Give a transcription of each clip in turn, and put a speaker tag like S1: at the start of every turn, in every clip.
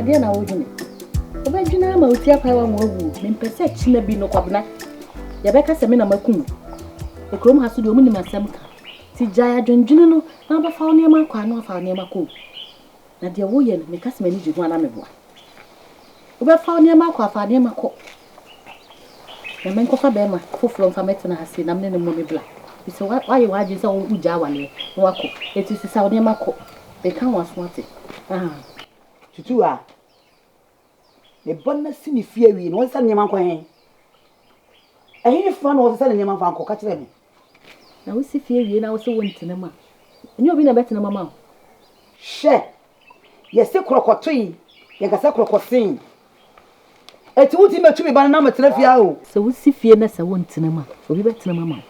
S1: Adeɛ na wodwene. Wobɛdwene ama wo ti apae wama wawu o. Mempɛ sɛ kyena bi no Kwabena, yɛbɛka sɛ me na maku wo. Ekurom ha so deɛ wɔnim asɛm ka. Nti gyae adwendwene no na wobɛfa wo nneɛma akɔ a na wafa wo nneɛma kɔ o. Na deɛ woyɛ no, meka sɛ m'ani gye ho a na meboa. Wobɛfa wo nneɛma akɔ a, fa nneɛma kɔ. Na menkɔfa bɛrima foforɔ mfa mɛtena ha sei na me ne no mmɔ me bra. Firi sɛ woayɛ w'adwene sɛ wogya awareɛ na woakɔ. Enti sesa wo nneɛma kɔ. Meka wo aso ate. Ah.
S2: Tutu a, me ba no asi ne fie awie no, ɔnsesa ne nneɛma nkɔ he? Ɛhefa na ɔsesa ne nneɛma mfa nkɔ? Ka kyerɛ me.
S1: Na wosi fie wie na wose wontena mu a, ɛnyɛ obi na ɛbɛtena mu ama wo.
S2: Hwɛ! Yɛse korɔkɔtoe, yɛnka sɛ korɔkɔsee. Enti wontumi bɛtu me ba no na metena fie ha o.
S1: Sɛ wosi fie na sɛ wontena mu a, obi bɛtena mu ama wo.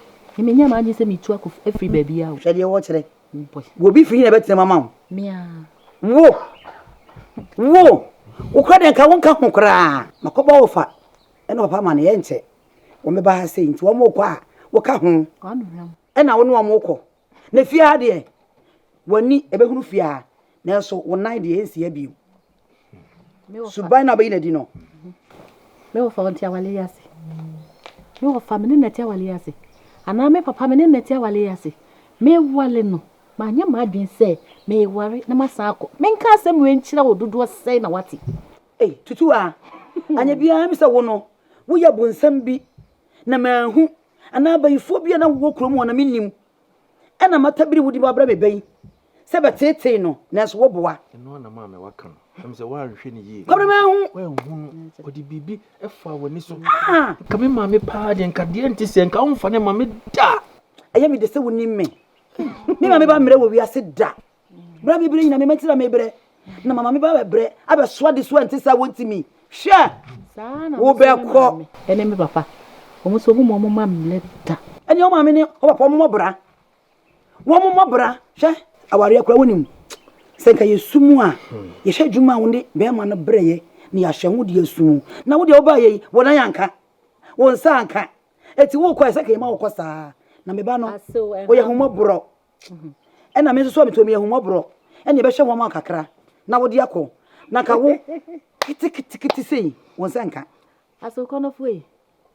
S1: Me menyɛɛ m'adwene sɛ metu akɔ afiri baabiara o.
S2: Hwɛ deɛ wɔkyerɛ. Obi firi he na ɛbɛtena mu ama wo?
S1: Me ara.
S2: Wo! Wo! Wo koraa deɛ nka wonka ho koraa. Makɔbɔ wo fa ne wo papa amaneɛ ɛnkyɛ wɔbɛba ha sei nti wɔrekɔ a woka ho. Ɛna wo ne wɔn rekɔ. Na fie ha deɛ, w'ani ɛbɛhunu fie ha, nanso wo nan deɛ ɛnsi ha bio. Suban na wobɛyi no adi no.
S1: Me wɔfa ɔnte awale yi ase. Me wɔfa me ne nɛte awale yi ase. Anaa me papa me ne nɛte awale yi ase. Mewale no, manyɛ m'adwene sɛ meware na masan akɔ. Menka asɛm wei nkyerɛ wo dodoɔ sɛn na wate.
S2: Ei, tutu a, anyɛ biara mi sɛ wo no, woyɛ bonsam bi na manhu, anaa abayifoɔ bi a na wowɔ kurom hɔ na mennim, ɛna matabiri wo de abrɛ me ba yi sɛ bɛteetee no, nanso woboa.
S3: Ɛno ara na maame waka no. Ɛm sɛ woanhwɛ no yie.
S2: Kwabena manhu.
S3: Woanhu no. Ɔde biribi faa w'ani so. Ah! Nka me maame paa deɛ nka deɛ nte sɛ nka womfa ne ma me da.
S2: Ɛyɛ me de sɛ wonim me. Me maame ba mmerɛ wɔ wiase da. Berɛ a mebrɛ nyina me mma nti na mebrɛ. Na ma maame ba bɛbrɛ abɛsoa adesoa nte saa wɔntumi. Hwɛ!
S1: Saa na me nso me
S2: Wobɛkɔ.
S1: maame ne me papa, wɔn nso wɔn mma wɔn mma mmrɛ da.
S2: Ɛne wo maame ne wo papa wɔn mmɔ bra. Wɔn mmɔ bra. Hwɛ! Awareɛ koraa wonim sɛ nka yɛsu mu a yɛhwɛ adwuma a wo ne bɛrima no brɛeɛ na yɛahyɛ ho de asu mu. Na wo deɛ wobaeɛ yi wo nan anka, wo nsa anka. Enti wokɔ a ɛsɛ ka yɛma wokɔ saa. Na me ba no
S1: Asew, ɛha
S2: ɔyɛ
S1: wo.
S2: ahummɔborɔ. Ɛna me nso so a metɔ meyɛ ahummɔborɔ. Ɛna yɛbɛhwɛ ho ama wo kakra na wode akɔ. Na nka wo keteketekete sei wo nsa nka.
S1: Asew kɔnɔfoɔ yi,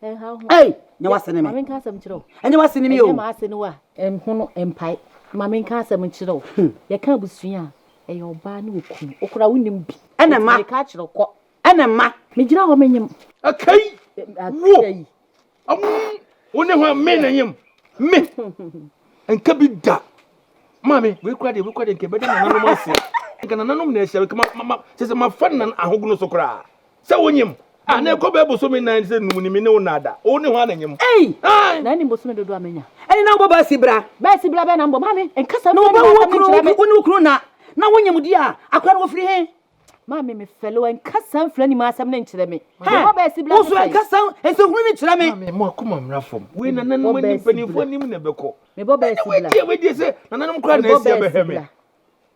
S1: ɛnha wo ho.
S2: Ei! Nyɛ w'ase ne
S1: Ma
S2: me.
S1: menka asɛm nkyerɛ wo.
S2: Ɛnyɛ w'ase ne me o.
S1: Ɛnyɛ m'ase ne wo a, ɛho no mpae. Ma menka asɛm nkyerɛ wo. Yɛka abusua a, ɛyɛ ɔbaa ne okunu. Wo koraa wonnim bi.
S2: Ɛna
S1: Enti
S2: mma.
S1: meka akyerɛ wo, kɔ.
S2: Ɛna mma.
S1: Megyina hɔ menyem.
S3: Akai! Wo!
S1: Akai!
S3: Wo ne hwan me na nyem me nka bi da maame wei kura deɛ wei kura deɛ nka ɛbɛda nananom ase nka nananom na ɛhyɛ nka ma ma sɛ sɛ mafa nan ahogono so koraa sɛ wonyem a na ɛkɔ bɛɛ bosome nan sɛ num ni me ne wo nada wo ne hwan na nyem
S2: Ei!
S1: Na ɛne bosome dodoɔ a manya.
S2: Ɛne na wobɔ baasi bra.
S1: Baasi bra bɛn na mbɔ maame nkasa
S2: Na
S1: mfiri
S2: wobɛ
S1: ne
S2: wo
S1: asɛm
S2: kunu
S1: nkyerɛ me.
S2: wo ne wo kunu na na wonyem di a akora no wofiri he?
S1: Maame me fɛle wo nka saa mfiri anim asɛm no nkyerɛ me.
S2: Hɛ!
S1: Mebɔ baasi bra
S2: Wo
S1: te
S2: nso
S1: sɛn?
S2: nka saa nsɛnhunu no nkyerɛ me.
S3: Maame mo akoma mmra fam wei nananom
S1: Mebɔ
S3: anim
S1: baasi
S3: mpanimfoɔ
S1: bra.
S3: anim na ɛbɛkɔ
S1: Mebɔ
S3: ɛne
S1: baasi
S3: wei
S1: bra.
S3: deɛ wei deɛ sɛ nananom koraa na
S1: Mebɔ
S3: asi
S1: baasi
S3: abɛhwɛ me
S1: bra.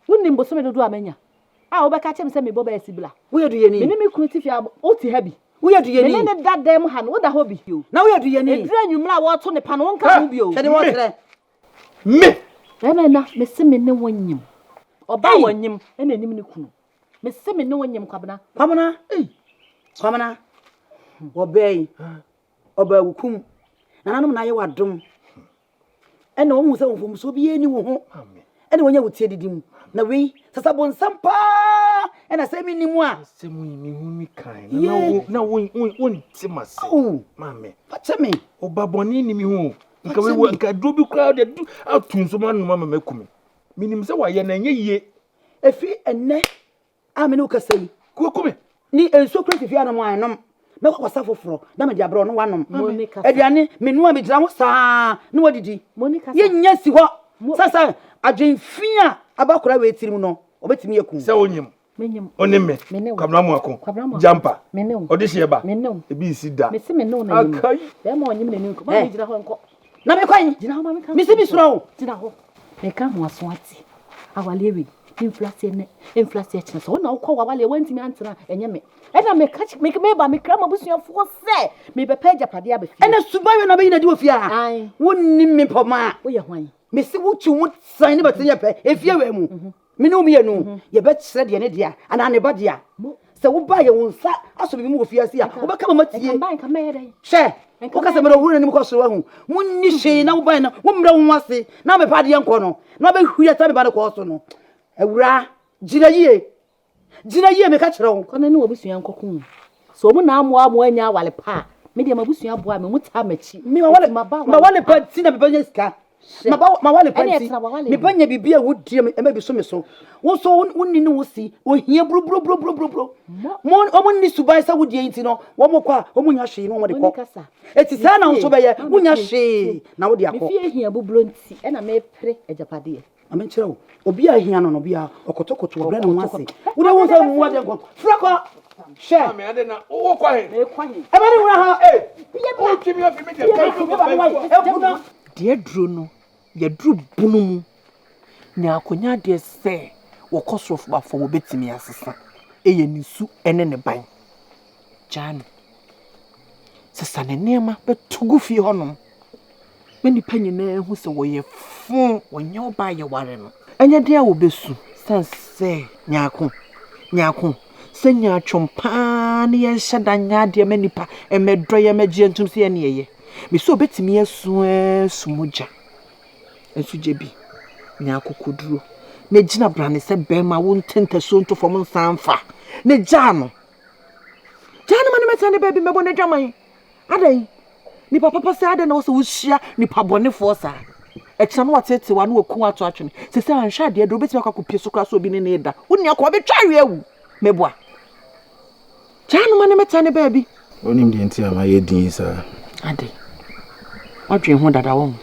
S1: Wonim bosome dodoɔ a manya a wobɛka kyerɛ me sɛ mebɔ baasi bra?
S2: Woyɛ duyɛni.
S1: Me ne me kunu te fie a wote ha bi.
S2: Woyɛ
S1: Me ne
S2: duyɛni.
S1: ne da dan mu ha no woda hɔ bi.
S2: Na woyɛ duyɛni.
S1: Ɛduru anwummerɛ a wɔreto ne pa no wonka ho bio.
S2: Hwɛ deɛ wɔkyerɛ.
S3: Me!
S1: Bɛrima nna mese me ne wo nyem. Ɔbaa wɔ nyem ɛna anim ne kunu. Mese me ne wo nyem Kwabena.
S2: Kwabena ei Kwabena ɔbaa yi ɔbaa wo kum nananom na ayɛ w'adom ɛna wɔn hu sɛ mfomsoɔ biara ni wo ho ɛna wɔnya wo tie didi mu na wei sasa bonsam paa ɛna sɛ mi ni mu a.
S3: Asɛm yi mi hu mi kan na na wo na wo wo nte ma se. Maame.
S2: Fakyɛ me.
S3: Ɔba bɔne ni mi ho. Nka wei wɔ nka aduro bi koraa de adu ato nso ma anum ama maku me. Menim sɛ wayɛ na ɛnyɛ yie.
S2: Efi ɛnnɛ a me ne wo kasa yi.
S3: Kuku me.
S2: Ne nsuo kura fifi anom a ɛnom. Mɛkɔ akɔsa foforɔ na mede abrɛ wo na woanom. Aduane menoa megyina ho saa na woadidi. Yɛnnya si hɔ sɛ sɛ adwen fi a aba akwadaa wei tirim no ɔbɛtumi aku.
S3: Sɛ wonyim.
S1: Menyim.
S3: Wo ne me.
S1: Me ne wo.
S3: Kwabena Amoako.
S1: Kwabena Amoako.
S3: Jampa.
S1: Me ne wo.
S3: Ɔdehyeɛ ba.
S1: Me ne wo.
S3: Ebi nsi da.
S1: Mese me ne wo na nyim.
S3: Akai.
S1: Bɛrima ɔnyim n'ani nko. Maame gyina hɔ nkɔ.
S2: Na mekɔ he?
S1: Gyina hɔ ma menka.
S2: Mese mesuro wo.
S1: Gyina hɔ. Meka ho aso ate. Awaleɛ wei, memfiri aseɛ nnɛ, memfiri aseɛ kyena. Sɛ wo na wokɔ w'awaleɛ woantumi antena a, ɛnyɛ me. Ɛna meka meba mekra m'abusuafoɔ sɛ mebɛpɛ agyapadeɛ aba fie.
S2: Ɛna suban wei na bɛyi no adi wɔ fie ha?
S1: Ae.
S2: Wonnim me pɔmaa.
S1: Woyɛ hwan?
S2: Mese wotu wo san ne bɛtene yɛ pɛ efie wei mu. Me ne wo mmienu yɛbɛkyerɛ deɛ ne dea anaa ne ba dea. Sɛ woba yɛ wo nsa asɔ biribi mu wɔ fiase a, wobɛka ma matie. Hwɛ, woka sɛ mede ɔhoro n'anim kɔ soro ahu. Monni hwee na wobae no, wommrɛ wo ho ase na wobɛpa adeɛ nkɔ no, na wobɛhuri atra me ba no kɔɔ so no. Awuraa, gyina yie. Gyina yie, meka kyerɛ wo.
S1: Kɔ na ne w'abusua nkɔko o. Sɛ wɔn na amoa mo annya aware pa a, me deɛ m'abusua boa me, wɔtaa m'akyi.
S2: Me mawale pa nti na mebɛnya sika. Mawale pa nti mebɛnya biribi a wodie me ɛma bi so me so. Wo nso wonni ne wo si ohia buruburuburuburuburu. Mo wɔn nni suban sɛ wodie nti no wɔn kɔ a wɔn nya hwee na wɔn de kɔ. Eti saa na nso bɛyɛ wonya hwee na wode akɔ.
S1: Me fie hia buburo nti ɛna mepere agyapadeɛ.
S2: Ma menkyerɛ wo, obi a ahia no no, obi a ɔkotokoto, ɔbrɛ ne ho ase. Wode wo nsa mu adeɛ nkɔ. Frɛ kɔ. Hwɛ.
S3: Maame ade na wowɔ kɔ he?
S1: Mekɔ he?
S2: Ɛbɛ ne wura ha.
S3: Ee, wotwi mi afi mi deɛ ka fi papa
S2: yi fo.
S4: Deɛ aduro no, yɛduru bunu mu. Nya akonya adeɛ sɛ wɔkɔ soro ba fam wɔbɛtumi asesa. Ɛyɛ ne su ne ne ban. Gyaa no. Sesa ne nneɛma bɛto gu fie hɔnom. Ma nnipa nyinaa nhu sɛ wɔyɛ fo, wɔnyɛ ɔbaa a yɛware no. Ɛnyɛ den a wɔbɛsu sane sɛ nyaako, nyaako, sɛ nyaatwom paa ne yɛnhyɛ da nyɛ adeɛ ma nnipa mmɛdɔ yɛn mmɛgye yɛn ntom sɛ yɛn ne yɛyɛ. Mese ɔbɛtumi asu ara asu mogya. Nso gye bi, nya akokoduro na gyina brane sɛ bɛrima wo nte ntasuo nto fam nsan mfa na gyaa no. Gyaa no ma no mmɛtena ne baabi mmɛbɔ n'adwaman. Adɛn? Nipa papa sɛ adɛn na wɔ sɛ wohyia nipa bɔnefoɔ saa? Ɛkyena no wateetee wa na waku ato atwene. Sɛ sɛ anhwɛ adeɛ deɛ wobɛtumi akɔ akɔpie so koraa sɛ obi ne ne da. Wo nua kɔ ɔbɛtwa awe awu. Meboa. Gyaa no ma ne mɛtena ne baabi.
S3: Wonim deɛ nti a mayɛ din saa?
S4: Adɛn? Woadwen ho dada wɔn?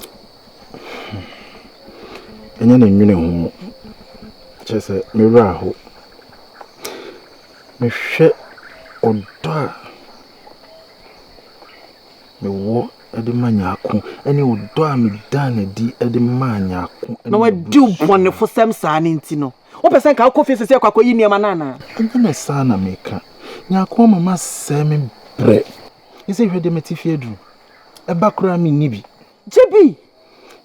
S3: Ɛnyɛ ne nwene ho. Kyerɛ sɛ me werɛ aho. Mehwɛ ɔdɔ a mewɔ de ma Nyarko ne ɔdɔ a medaa no adi de maa Nyarko.
S4: Na wadi wo bɔnefosɛm saa no nti no, wopɛ sɛ nka wokɔ fie seesei kɔ akɔyi nneɛma no anaa?
S3: Ɛnyɛ ne saa na meka. Nyarko ama masɛe me brɛ. Seesei hwɛ deɛ mate fie aduru. Ɛba koraa menni bi.
S4: Gye bi.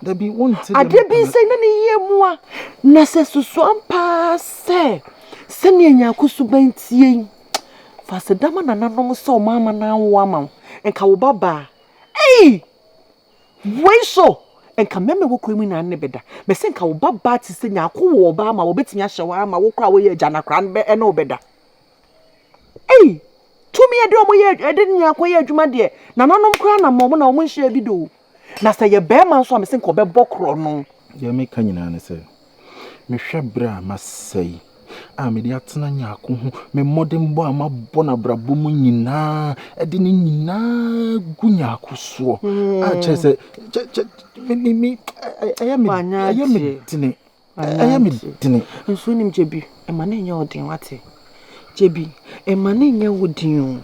S3: Dabi, wonte deɛ
S4: Adeɛ bi nsɛe na ne yie mua. Na sɛ susuam paa sɛ sɛnea Nyarko suban teɛ yi, Fa aseda ma nananom sɛ wɔn ama no anwo ama wo. Nka wo ba baa. Ei! Wei so! Nka mmarima ɛwɔ kuro mu nyinaa ne bɛda. Mɛsɛ nka wo ba baa te sɛ nyaako wɔ ɔbaa ma wɔbɛtumi ahyɛ wo ama wo koraa woyɛ agya na koraa no bɛ ɛne wo bɛda. Ei! Tumi ɛde wɔn yɛ ɛde nyaako yɛ adwuma deɛ nananom koraa na ma wɔn na wɔn nhyɛ bi do. Na sɛ yɛ bɛrima nso a mɛsɛ nka ɔbɛbɔ korɔ no.
S3: Deɛ meka nyinaa ne sɛ, Mehwɛ berɛ a masɛe a mede atena Nyarko ho, me mmɔdenbɔ a mabɔ no abrabɔ mu nyinaa, de ne nyinaa gu Nyarko soɔ a kyerɛ sɛ me me me ɛyɛ me ɛyɛ me dene ɛyɛ me dene.
S4: Nso wonim Gyebi, mma no nyɛ wo den wate. Gyebi, mma no nyɛ wo den o.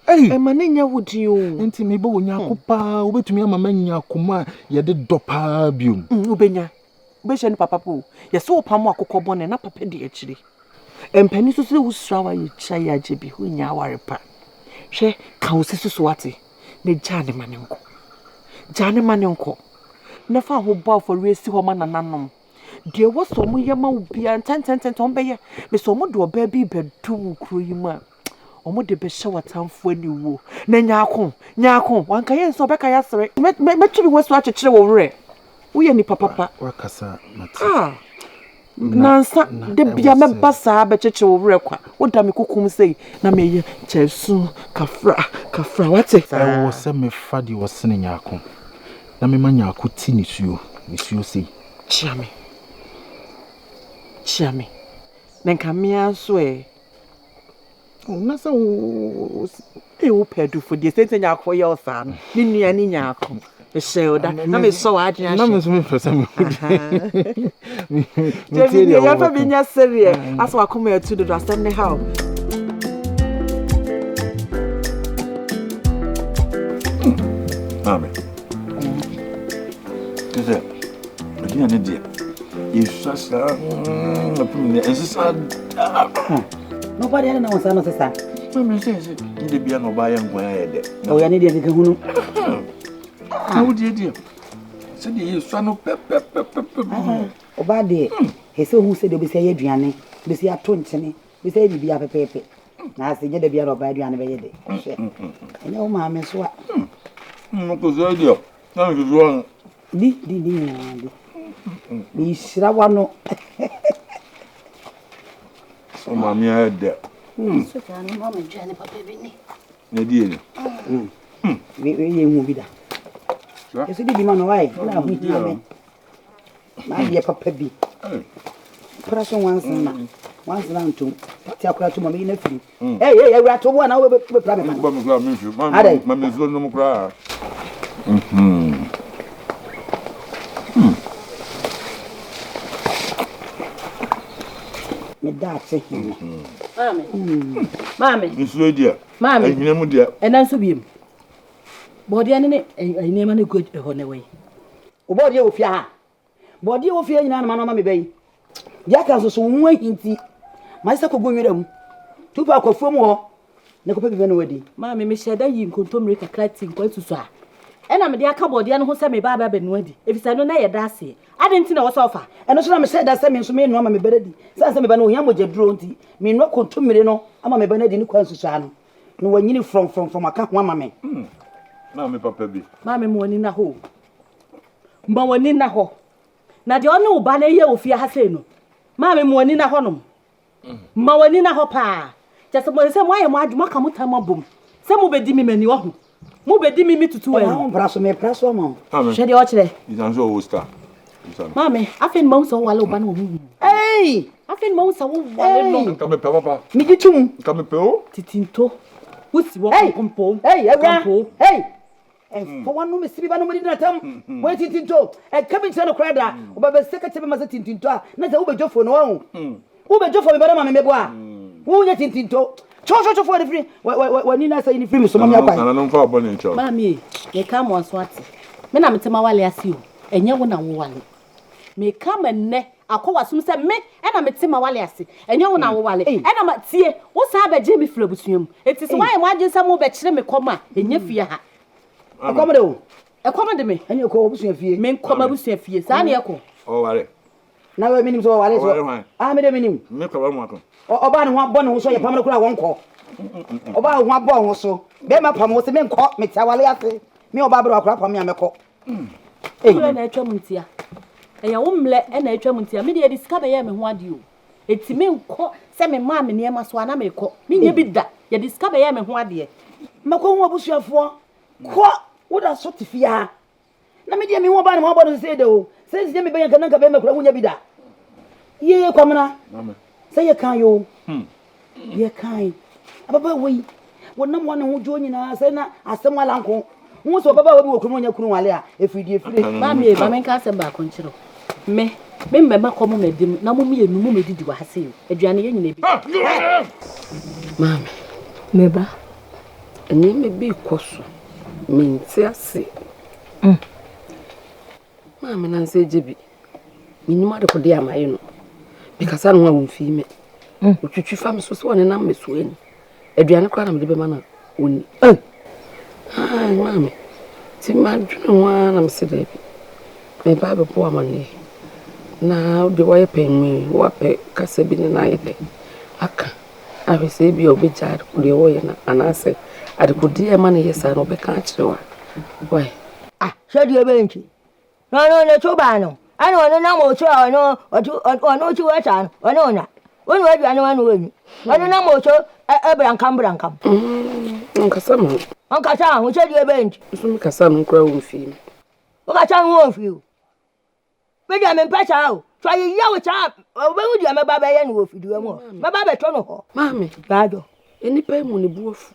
S3: Ei!
S4: Mma no nyɛ wo den o.
S3: Nti mebɔ wo Nyarko paa, wobɛtumi ama manya akoma a yɛde dɔ paa biom.
S4: Wobɛnya. Wobɛhyia nipa papa o. Yɛse wo pam akokɔ bɔne na papa di akyire. Mpanin nso sɛ wosua wa yɛ kyia yɛ agye bi wonya aware pa. Hwɛ ka wo sisi so wate na gyaa ne ma ne nkɔ. Gyaa ne ma ne nkɔ. Na fa ho bɔ afɔreɛ si hɔ ma nananom. Deɛ ɛwɔ sɛ wɔn yɛ ma wo biara ntɛntɛntɛntɛn wɔn bɛyɛ. Mesɛ wɔn de ɔbaa bi bɛdom wo kuro yi mu a Wɔde bɛhyɛ w'atamfo aniwuo. Na nyaako, nyaako, wanka yɛn sɛ ɔbɛka yɛn asere. Mɛtu me ho asi akyekyere wo werɛ. Woyɛ nipa papa.
S3: Wakasa mate.
S4: Ah, nansa, da bia mɛba saa bɛkyekyere wo werɛ kwa. Woda me kokom sei na meyɛ kyɛsu, kafra, kafra, wate?
S3: Ɛwɔ sɛ mefa deɛ ɔsene nyaako na mema nyaako ti nisuo, nisuo sei.
S4: Kyia me, kyia me, na nka me ara nso ɛ. Na sɛ wo ee wo pɛ adufo deɛ sɛ nyaako yɛ wo saa no ne nua ne nyaako mehyɛ wo da na mesɔ w'adwene ahwɛ
S3: na me nso mepɛ sɛ mehu
S4: deɛ deɛ yɛmfa bi nyɛ sereɛ asɛ wakoma atu dodo asɛm ne haw
S3: Maame, te sɛ aduane deɛ yɛsua saa apem deɛ ɛnsesa daa.
S2: Na ɔba deɛ na wɔn nsa no sesa.
S3: Maame sɛ sɛ ne de bia na ɔba yɛ nkwan ayɛ dɛ.
S2: Ɔyɛ ne deɛ keka hunu.
S3: Na wo deɛ deɛ sɛdeɛ yɛsua no pɛpɛpɛpɛ.
S2: Ɔba deɛ ɛsɛ ohun sɛdeɛ obɛsi ayɛ aduane, obɛsi ato nkyene, obɛsi ayɛ biribiara pɛpɛɛpɛ. Na ase nyɛ da biara ɔbaa aduane bɛyɛ dɛ. Hwɛ. Ɛnyɛ wo maame so a.
S3: Kosua deɛ na nsusu ano.
S2: Di di di nyinaa di. Mehyira w'ano.
S3: Wo maame ayɛ dɛ.
S1: Sogya no ma me aduane papa bi ni.
S3: Na di ni.
S2: Wei yɛ hu bi da. Ɛso didi ma me wae na ho hia me. M'adeɛ papa bi. Pra so nwansena na nwansena ntom. Pati akora to ma meyi no afiri. Ei ei awura to bo ana wobɛpira me ma no.
S3: Ba me kora me mfi. Ma me nsuo nom koraa.
S2: Meda ase hene.
S1: Maame. Maame.
S3: Nsuo deɛ.
S1: Maame.
S3: Ɛhwene mu deɛ.
S1: Ɛna nso biem. Bɔɔdeɛ ne ne nneɛma no gu hɔ na ɛwɔ yi.
S2: Wo bɔɔdeɛ wɔ fie ha. Bɔɔdeɛ wɔ fie nyinaa na ma no ama me ba yi. Deɛ aka nso so wo ho ahi nti ma sɛ kɔgu nwura mu. Tu pa akɔ afuom hɔ na kɔpɛ biribi na wadi.
S1: Maame, mehyɛɛ da yii nkontommire kakra tii nkwan susu a ɛna mede aka bɔɔdeɛ no ho sɛ mereba aba abɛnoa adi, efisɛ ɛno na ɛyɛ da aseɛ. Adɛn nti na ɛwɔ sɛ ɔfa?
S2: Ɛno nso na mehyɛɛ da sɛ me nso merenoa ama me ba no adi. Esiane sɛ me ba no ohia mogyaduro nti, merenoa kontommire no ama me ba no adi ne kwan susu ano. Na wanyini frɔmfrɔmfrɔm aka ho ama me.
S3: Maame papa bi.
S1: Maame, ma w'ani nna hɔ o. Ma w'ani nna hɔ. Na deɛ ɔne wo ba no reyɛ wɔ fie ha sei no, maame, ma w'ani nna hɔnom. Ma w'ani nna hɔ paa. Kyerɛ sɛ, mo sɛ moayɛ mo adwene, moaka mo tam abom sɛ mobɛdi me m'ani, wahu. Mobɛdi me me tutu ani.
S2: Ɛna wo mpra so, mepra so ama wo.
S3: Maame.
S1: Hwɛ deɛ ɔkyerɛ.
S3: Bisa nso ɔwɔ sika. Bisa no.
S1: Maame, afei na mahu sɛ wowale wo ba no wɔ honhom mu.
S2: Ei!
S1: Afei na mahu sɛ wowale no.
S3: Nka mepɛ papa.
S2: Megye to mu.
S3: Nka mepɛ o.
S1: Titinto, wosi hɔ
S2: Ei!
S1: kompo.
S2: Ei, awura!
S1: Kampo.
S2: Ei! Ɛmfa w'ano mesi me ba no mu de n'atam. Wɔyɛ tintinto. Ɛka bi nkyerɛ no koraa da. Ɔba bɛsɛ ka kyerɛ bɛma sɛ tintinto a, na sɛ wobɛdwo fo no wahu. Wobɛdwo fo me ba no ma me meboa a. Wonyɛ tintinto. Twofotwofo w'ani firi w'ani na sɛ yi ne firi me so ma me akwan.
S3: Nananom fa bɔne nkyɛ wo.
S1: Maame ei, meka ama w'aso ate. Me na mete m'awale ase o, ɛnyɛ wo na wowale. Meka ma nnɛ akɔ w'asom sɛ me na mete m'awale ase, ɛnyɛ wo na wowale. Ɛna ma, tie, wo san bɛgyee me firi abusua mu. Enti sɛ woayɛ w'adwene sɛ morebɛkyere me kɔm a, ɛnyɛ fie ha.
S2: Ɛkɔm de wo?
S1: Ɛkɔm de me.
S2: Ɛne kɔ w'abusua fie.
S1: Menkɔ m'abusua fie. Saa na ɛkɔ.
S3: Ɔware.
S2: Na wei menim sɛ ɔware so.
S3: Ɔware hwan?
S2: Ah, me de menim.
S3: Me kɔ wɔn ako.
S2: Ɔbaa ne ho abɔ ne ho so yɛ pam no koraa wɔnkɔ. Ɔbaa ho abɔ ho so. Bɛrima pam wo se menkɔ, mete awale ase. Me ɔbaa bere wakora pam me a mɛkɔ.
S1: Wo mmerɛ na atwam ntia. Ɛyɛ wo mmerɛ na atwam ntia. Me deɛ yɛde sika bɛyɛɛ me ho adeɛ o. Enti menkɔ sɛ memaa me nneɛma so a na mekɔ. Menyɛ bi da. Yɛde sika bɛyɛɛ me ho adeɛ.
S2: Makɔhu w'abusuafoɔ. Kɔ! Woda so te fie ha. Na me deɛ mehu ɔbaa ne ho abɔ no sesei da o. Sɛ nsi nyɛ me bɛyɛ nka na nka bɛrima kura wonya bi da. Yee Kwamena. Sɛ yɛ kan yoo. Yɛ kan. Ababaawa yi, wɔnam wɔn ne ho dwo nyinaa sɛ na asɛm ala nko. Wohu sɛ ɔbabaawa bi wɔ kurom ɔnya kunu wale a, ɛfiri deɛ ɛfiri.
S1: Maame e, ma menka asɛm baako nkyerɛ wo. Me, me mmɛma kɔm mmɛdi mu na mo mmienu mo mmɛdidi wɔ ha sei o. Aduane yɛn nyinaa bi.
S5: Maame.
S6: Me ba.
S5: Nneɛma bi rekɔ so, mente aseɛ. Maame nansa agye bi. Mennim adekodeɛ a mayɛ no. Mekasa ne ho a ɔmfii me. Ɔtwitwi fa me so sɛ ɔnenam me so ani. Aduane koraa na mede bɛma no a ɔnni. Ai maame, nti madwene ho ara na mese daabi. Meba abɛbɔ wo amanneɛ. Na wo deɛ woayɛ panin, woapɛ kasa bi ne no ayɛ dɛ aka ahwɛ sɛ ebia ɔbɛgyae adekodeɛ a ɔreyɛ no anaasɛ adekodeɛ a ɛma no yɛ saa no ɔbɛka akyerɛ wo a. Wai.
S6: Ah, sɛdeɛ ɛbɛyɛ nti. Na ɔno ne to baa no, ɛna ɔno nam ɔso a ɔno ɔto ɔno ti wɔ saa no, ɔne ɔna. Wo na aduane ma no wɔnyi. Ɔno nam ɔso ɛbrankam brankam.
S5: Ɔnkasa ma ho.
S6: Ɔnkasa ho sɛdeɛ ɛbɛyɛ nti.
S5: Nso mekasa no koraa wɔmfii me.
S6: Wokasa ho wɔmfii wo. Me deɛ mempɛ saa o. Sɛ ɔyeyɛ wo saa a, wobɛhu deɛ mɛba bɛyɛ no wɔ fidua mu hɔ. Mɛba bɛtɔ no hɔ.
S5: Maame.
S6: Baadɔ.
S5: Nnipa yi mu ne bo afu.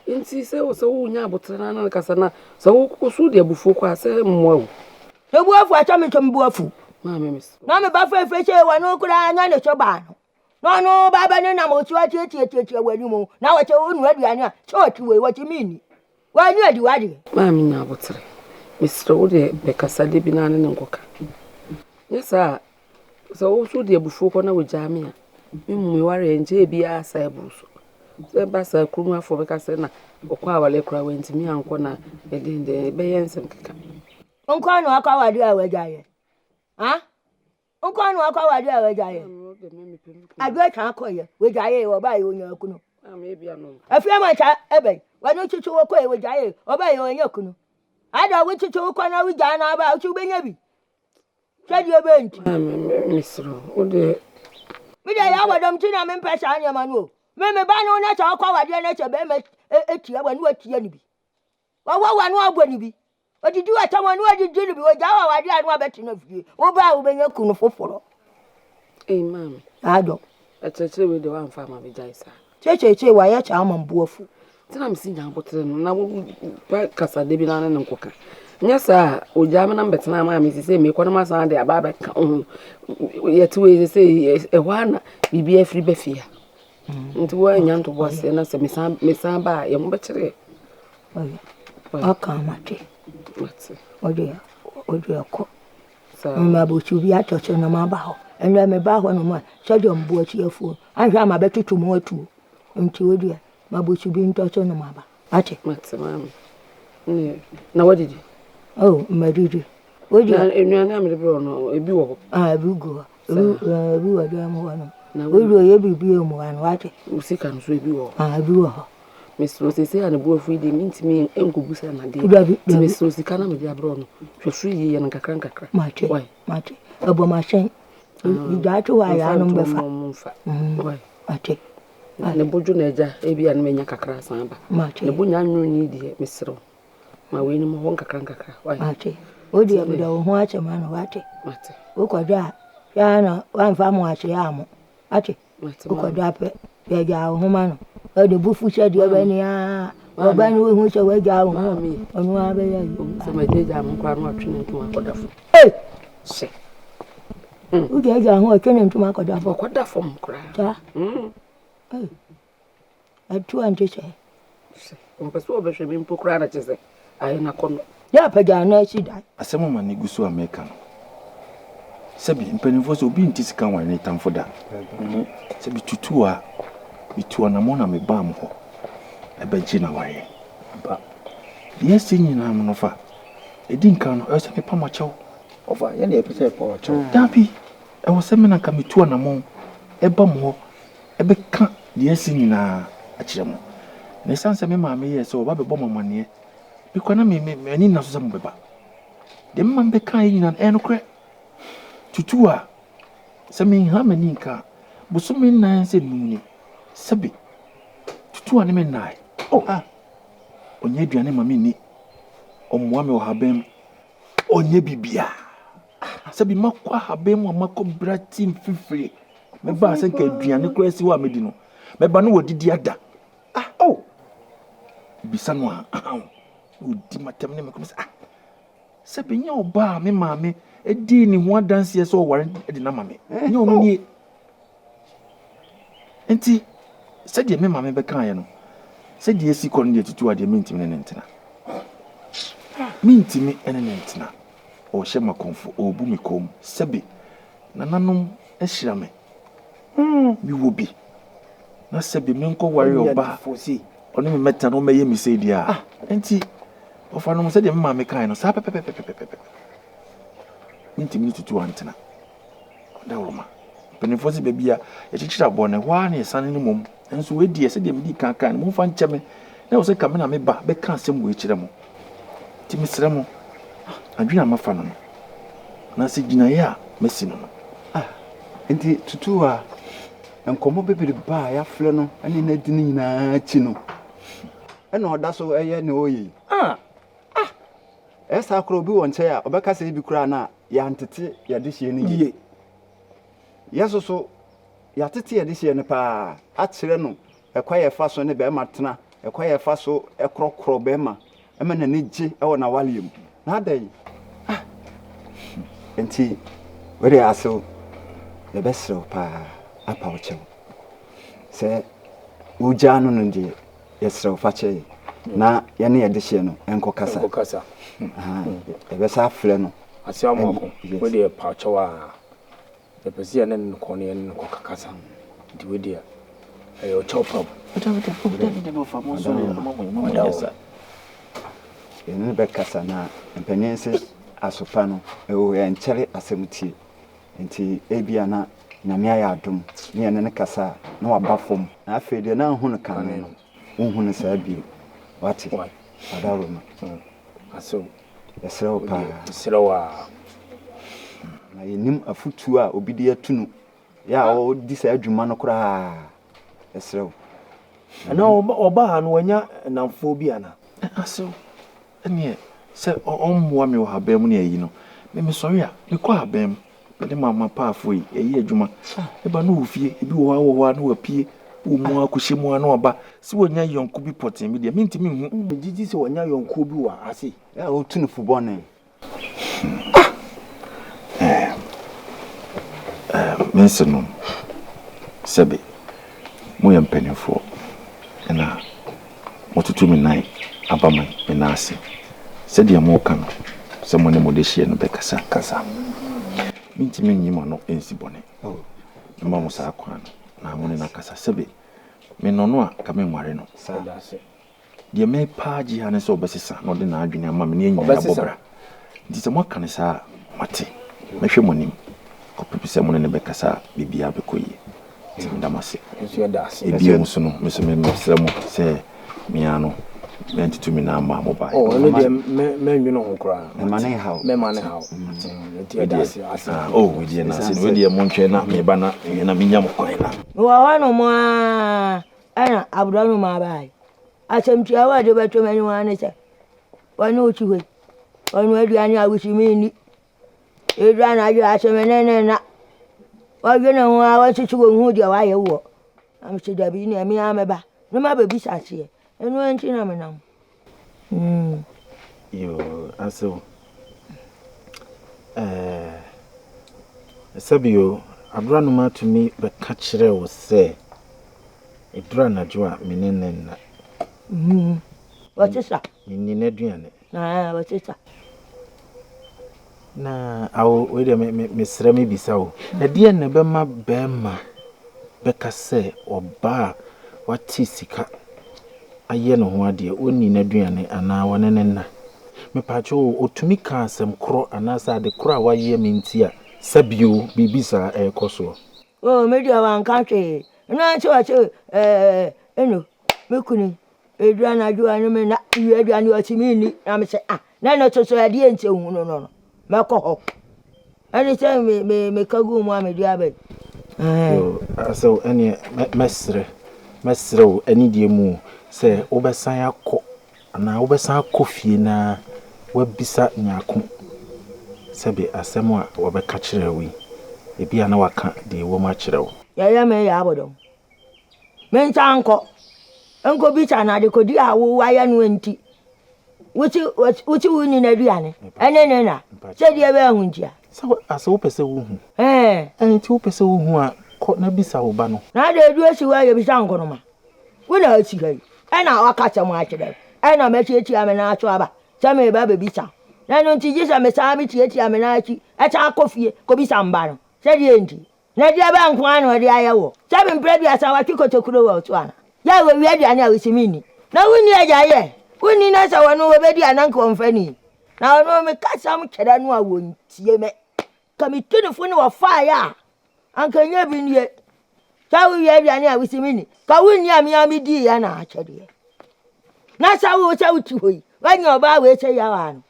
S5: Nti sɛ wɔ sɛ wonya abotere na ne kasa na sɛ wo so de abufuo kɔ a sɛ mmoa wo.
S6: Ne bo afu a sɛ me nso me bo afu.
S5: Maame mesrɛ.
S6: Na me ba fɛfɛ sɛ wɔno koraa nyɛ ne so baa no. Na ɔno ba bɛ ne nam osu atiatiatiatia w'anim na wɔkyɛ wo nua aduane a sɛ ɔte wei wɔte menni. W'ani adi w'adeɛ.
S5: Maame nya abotere. Mesrɛ wo deɛ bɛkasa da bi na ne ne nkɔka. Nyɛ saa a sɛ wo nso wode abufuo kɔ na wogyaa me a, me mmom mewareɛ nkyɛɛ biara saa aburu so. Sɛ ɛba saa kurom afoɔ bɛka sɛ na ɔkɔ awale koraa wantumi ankɔ na ɛden deɛ ɛbɛyɛ nsɛm keka.
S6: Nkɔ na wakɔ awadeɛ a wagyaeɛ. Ha? Nkɔ na wakɔ awadeɛ a wagyaeɛ. Adeɛ twa akɔyɛ wagyaeɛ wɔbaeɛ ɔnya kunu. Afie amansa ɛbɛn wɔne tutu wo kɔ wɔ gyae ɔbɛn yɛ ɔnyɛ kunu. Ada wo tutu wo kɔ na wo gyaa na aba wo bɛnya bi. Sɛdeɛ ɛbɛyɛ nti.
S5: Mesrɛ wo deɛ.
S6: Me deɛ yɛ abɔdɔm nti na mempɛ saa nneɛma no o. Me me ba no na sɛ ɔkɔ awadeɛ na sɛ bɛrima tia wa ne watia no bi. Wɔwɔ wa no abɔ no bi. Odidi wɔ tam a ne wadidi no bi. Ogyaa wɔ awadeɛ a ne wabɛtena fie. Wo ba a wobɛnya kunu foforɔ.
S5: Ei maame.
S6: Adɔ.
S5: Akyerɛkyerɛ wei deɛ woamfa ama megyae saa.
S6: Kyekyeekye wayɛ saa ama mbo afu.
S5: Nti na mesi nya abotere no na wo kasa da bi na ne ne nkɔka. Nyɛ saa a ogyaa me na mbɛtena ama me sɛ mekɔ na masan de aba abɛka wo ho. Yɛte wei sɛ ɛhɔ ara na biribi afiri ba fie ha. Nti woannya ntoboaseɛ na sɛ mesan mesan ba a yɛn ho bɛkyerɛ.
S6: Ɔka mate.
S5: Mate.
S6: Ɔde ɔde ɛkɔ. Mma abosu bi atɔ so na maba hɔ. Ɛnna meba hɔ nom a sɛdeɛ mboa si afuo anhwɛ a mabɛtoto mu atuo. Nti wo deɛ mabosu bi ntɔ so na maba. Ate?
S5: Mate maame. Ne na wadidi?
S6: Oh, madidi. Wo deɛ.
S5: Na nnuane a mede brɛ no ebi wɔ hɔ?
S6: Ah, ebi gu hɔ. Ebi ebi wɔ dan mu hɔ nom. Wo deɛ ɔyɛ biribi a mu ano wate?
S5: Wo sika no so ebi wɔ hɔ?
S6: Ah, ebi wɔ hɔ.
S5: Mesrɛ sɛsɛ a ne bo afu yi deɛ mentumi nkɔbusa no adeɛ.
S6: Dabi,
S5: Nti mesrɛ sika na mede abrɛ no. Hwɛ so yie yɛ no nkakra nkakra.
S6: Mate, mate. Ɛbɔ m'ahyɛn. Gyaa to hɔ a yɛanom bɛfa.
S5: Why?
S6: Mate.
S5: Ne bo dwo na agya ebi a na manya kakra asan aba.
S6: Mate.
S5: Ne bo nya nwo ni deɛ mesrɛ wo. Ma wei no hɔ nkakra nkakra. Why?
S6: Mate. Wo deɛ mede wo ho akyɛ ma no wate.
S5: Mate.
S6: Wokɔdɔ a hwɛ ara na woamfa mo ase ammɔ. Ate.
S5: Mate.
S6: Wokɔdɔ apɛ yɛgyaa wo ho ma no. Ɔde bo fu sɛ deɛ ɔbɛne a ɔba no wohu sɛ woagyaa wo ho. Ɔno ara bɛyɛ ayi.
S5: Sɛ magyaagyaa me koraa na watwe ne ntoma akɔda fam.
S6: Ei!
S5: Hyɛ.
S6: Wogyaagyaa ho ɔtwe ne ntoma akɔda fam.
S5: Ɔkɔda fam koraa.
S6: Saa. Ei! Atu ante sɛ.
S5: Ɔmpɛ sɛ ɔbɛhwɛ me mpo koraa na kyerɛ sɛ ayɛ n'akɔnnɔ.
S6: Yɛ apagya no asi dan.
S3: Asɛm a m'ani gu so a meka no, sɛbi mpanimfoɔ sɛ obi nte sika nware ne tamfo da. Sɛbi tutu a, metu anammɔn na mebaa mo hɔ ɛbɛgye n'awareɛ. Deɛ asi nyinaa no fa, ɛdi nkan no, ɛwɔ sɛ mepa mo akyɛw.
S7: Ɔfa, yɛn na yɛpɛ sɛ yɛpa wo akyɛw.
S3: Dabi, ɛwɔ sɛ me na nka metu anammɔn ɛba mo hɔ ɛbɛka deɛ asi nyinaa akyerɛ mo. Na ɛsiane sɛ me maame yɛɛ sɛ ɔba bɛbɔ mo amanneɛ, me koraa na me me m'ani nna so sɛ mobɛba. Deɛ me maame bɛkaeɛ nyinaa no, ɛyɛ nokorɛ. Tutu a, sɛ menha m'ani nka a, bosome nnan sɛ num ni, sɛbe tutu a ne me nnae. Oh, ah, ɔnyɛ aduane ma menni, ɔmmoa me wɔ haban mu, ɔnyɛ biribiara. Sɛbi makɔ ahaban mu a makɔ bra ti mfifire, mɛba sɛ nka aduane koraa si hɔ a mɛdi no, mɛba no wɔdidi ada. Ah, oh! Bisa no a, ahaw, ɔdi m'atɛm ne me kɔm sɛ, ah, sɛ bɛnya ɔbaa a me maame dii ne ho adanseɛ sɛ ɔware de no ama me, nyɛ ɔno nie. Nti, sɛdeɛ me maame bɛkaeɛ no, sɛdeɛ asi kɔ no deɛ tutu adeɛ mentumi ne ne ntena. Mentumi ne ne ntena. Ɔrehyɛ m'akɔmfo, ɔrebu me kɔn mu. Sɛbe, nananom ahyira me. Mewɔ bi. Na sɛbe menkɔware ɔbaa ɔne me mmɛtena na ɔmmɛyɛ me sei deɛ a. Nti, ɔfa nom sɛdeɛ me maame kaeɛ no, saa pɛpɛpɛpɛpɛpɛ. Mentumi ne tutu antena. Ɔdawuroma. Mpanimfoɔ sɛ baabi a yɛkyekyere aboa no, ɛhɔ ara na yɛsane no mmom. Nanso wei deɛ, sɛdeɛ medii kan kae no, momfa nkyɛ me. Na ɛwɔ sɛ ka me na meba bɛka asɛm wei kyerɛ mo. Nti mesrɛ mo, adwene a mafa no no, anaasɛ gyinaeɛ a masi no no.
S7: Ah, nti tutu a nkɔmmɔ bebrebe a yɛafrɛ no ne no adi no nyinaa akyi no, ɛna ɔda so ɛyɛ nea ɔyɛ yi.
S3: Ah!
S7: Ah! Ɛyɛ saa koraa obi wɔ nkyɛn a ɔbɛka sɛ ebi koraa na yɛantete yɛde hyeɛ no yie. Yɛn nso so yɛatete yɛde hyeɛ no paa akyerɛ no ɛkwan a yɛfa so ne bɛrima tena, ɛkwan a yɛfa so korɔkorɔ bɛrima ma n'ani gye wɔ n'awareɛ mu. Na adɛn? Ah! Nti wei deɛ asew yɛbɛsrɛ wo paa apa wo kyɛw sɛ wogyaa no no deɛ yɛsrɛ wo fa kyɛ yɛn na yɛne yɛde hyeɛ no nkɔkasa.
S8: Nkɔkasa.
S7: Yɛbɛsa afrɛ no.
S8: Ase amoako, wo deɛ pa kyɛw a yɛpɛ sɛ yɛne no kɔ na yɛne no kɔ kasa. Nti wei deɛ ɛyɛ ɔkyɛw pam.
S7: Yɛne no bɛkasa na mpanin se asopa no ɛwɔ ɛnkyɛre asɛm tie. Nti ebia na. Nyame ayɛ adom ne yɛne no kasa a, na waba fam. Na afei deɛ na anhu no kane no, wonhu no saa bio. Wate? Adaworoma.
S8: Asew.
S7: Yɛsrɛ wo paa.
S8: Mesrɛ wo aa.
S7: Na yɛnim afotuo a obi de atu no, yɛ a ɔdi saa adwuma no koraa. Yɛsrɛ wo.
S8: Ɛna ɔbaa ha no wanya nnamfoɔ bi ana?
S3: Asew. Ɛneɛ sɛ ɔmmoa me wɔ haban mu ne ayi no, me mesɔre a, mekɔ haban mu. Mene m'apaafoɔ yi, yɛyɛ adwuma. Ɛba no wɔ fie, ebi wɔ hɔ a wɔ hɔ a na wapue, wɔ mu a kɔhyɛ mu a na waba. Sɛ wanya yɔnko bi pɔtee bi deɛ, mentumi nhu.
S8: Megye di sɛ wanya yɔnkoɔ bi wɔ ha sei.
S7: Ɛ ɔtu no fo bɔne.
S3: Ah! Ɛɛ, ɛɛ, me nsenom, sɛbe moyɛ mpanimfoɔ, ɛna moatutu me nan aba me me nan ase. Sɛdeɛ moreka no, sɛ mo ne mo dehyeɛ no bɛkasa kasa. Mentumi nyi mo ano nsi bɔne. Mɛma mo saa kwan no na mo ne no akasa. Sɛbe menɔ no a, anka menware no. Deɛ mepɛ ara gye ara ne sɛ ɔbɛsesa na ɔde n'adwene ama me na yɛn nyinaa yɛabɔ bra. Nti sɛ moaka no saa a, mate. Mɛhwɛ mo anim kɔpem sɛ mo ne no bɛkasa a biribiara bɛkɔ yie. Nti meda mo ase. Ebio nso no, me nso mesrɛ mo sɛ me ara no mɛntutu me nan mma mo baeɛ.
S8: Oh, ɛno deɛ mɛnwene ho koraa.
S7: Mɛma ne nhaw.
S8: Mɛma ne haw. Nti ɛda ase ase.
S3: Oh, wei deɛ na ase no, wei deɛ montwɛn na meba na na menya mo kwan na.
S6: Mewɔ hɔnom ara ɛna aborɔnoma baeɛ. Asɛm tiawa a ɛde bɛto m'anim ara ne sɛ, wɔne wo te hɔ yi, ɔno aduane a wosi menni. Ɛduru anadwo a asɛ me ne ne nna. Wɔdwene ho a wɔsese wɔn hu deɛ wɔayɛ woɔ. Na mese dabi nea me ara mɛba na mabɛbisa aseɛ. Ɛno nti na menam. Mm.
S3: Yoo, asew. Ɛɛ, sɛbio, aborɔnoma tumi bɛka kyerɛ wo sɛ ɛduru anadwo a me ne ne nna.
S6: Mm. Wɔte sa.
S3: Menni n'aduane.
S6: Ah, wɔte sa.
S3: Na awo, wei deɛ me, me, mesrɛ mebisa wo. Ɛdeɛn na ɛbɛma bɛrima bɛka sɛ ɔbaa a wate sika ayɛ ne ho adeɛ, ɔnni n'aduane anaa ɔne no nna? Mepaakyɛw o, ɔtumi ka asɛm korɔ anaasɛ ade korɔ a wayɛ me nti a sɛbio biribi saa ɛrekɔ soɔ?
S6: Oh, me deɛ wanka hwee. Ɛno ara nso ɔse ɛɛ, ɛno, me kunu Ɛduru anadwo a ne me na wie aduane ɔsi me nni na me sɛ ah na ɛno soso ɛdeɛ nti ehu no no no mɛkɔ hɔ ɛne sɛ me me meka gu mu a mede aba yi.
S3: Yo, asɛ ɛneɛ mɛsrɛ mɛsrɛ wo anidie mu sɛ wobɛsan akɔ anaa wobɛsan akɔ fie na wabisa Nyarko sɛbe asɛm a wɔbɛka kyerɛ wo yi ebia na waka deɛ ɛwɔ mu akyerɛ wo.
S6: Yɛyɛ me yɛ abɔdɔm. Mensan nkɔ nkɔbisa no adekode a woayɛ no nti wose wose wonni n'aduane ɛne ne na sɛdeɛ ɛbɛyɛ ho ntia.
S3: Sɛ asɛ wopɛ sɛ wohu. Ɛɛ. Nti wopɛ sɛ wohu a kɔ na bisa wo ba no.
S6: Na ade edu esi hɔ a yɛbisa nkonoma. Wo na asi ha yi ɛna waka asɛm akyerɛ me ɛna matiatia me nan so aba sɛ mereba abɛbisa wo. Na ɛno nti gye sɛ mesan metiatia me nan akyi ɛsan kɔ fie kɔbisa me ba no sɛdeɛ nti. Na deɛ bɛn nko ara na ɔde ayɛ woɔ? Sɛ me mprɛ aduasa watwe kotokuro wɔ wo so anaa? Yɛ a wɔwia aduane a wose menni. Na wonni agya yɛ? Wonni na sɛ wɔno wɔbɛdi a na nka wɔmfa ni. Na ɔno mekasa kyerɛ no a wɔntie me. Ka metu ne fo ne wɔfaeɛ a anka ɛnyɛ bi nie. Sɛ wowia aduane a wose menni. Ka wonni a me ara mediiɛ na akyɛdeɛ. Na sɛ wo sɛ wote hɔ yi, woanya ɔbaa wei sɛ yɛwaa no.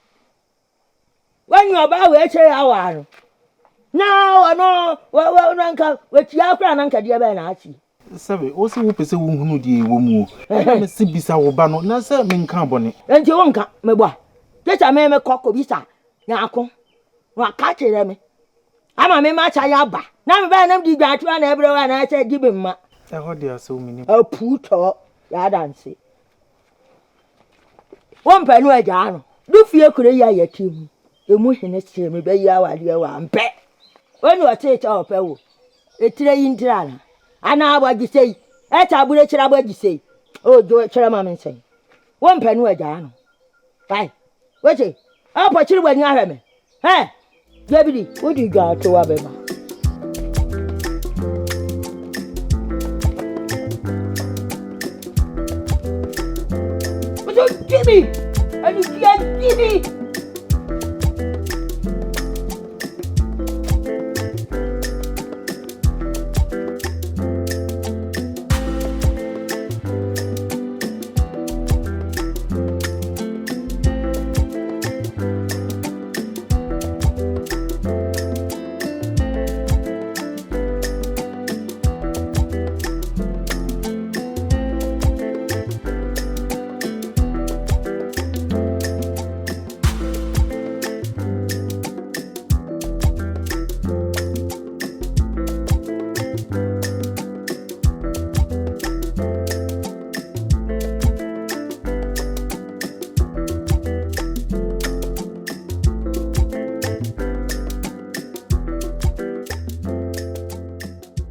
S6: Wanya ɔbaa wei kyɛ yɛ awaa no. Na ɔno ɔno nka watua koraa na nka deɛ bɛyɛ na ase.
S3: Sɛbe, wo se wopɛ sɛ wohunu deɛ ɛwɔ mu o. Ɛna me se bisa wo ba no, na sɛ menkaa bɔne.
S6: Enti wonka, meboa. Gye sɛ me mekɔ kɔbisa Nyarko na waka kyerɛ me. Ama me masan aba. Na mebɛyɛ na mede dwatoa na ɛbrɛ wo anaasɛ gye me mma.
S3: Ɛhɔ deɛ asɛm mennim.
S6: Apuu tɔɔ yɛ adanse. Wompɛ no agyaa no. Do fie kuro yi a yɛte mu emu hene see me bɛyi awadeɛ wɔ ampɛ. Wo ne ɔtee sɛ ɔpɛ wo. Etire yi ntira ana? Anaa abɔgyesɛ yi? Ɛsɛ aburokyire abɔgyesɛ yi. O dwo kyerɛ ma me nsɛn. Wompɛ no agyaa no. Wai. Wote? Ɔpɔkyere w'ani ahwɛ me. Hɛ! David, wode dwaatoa bɛma. Wode gye me! Anidie gye me!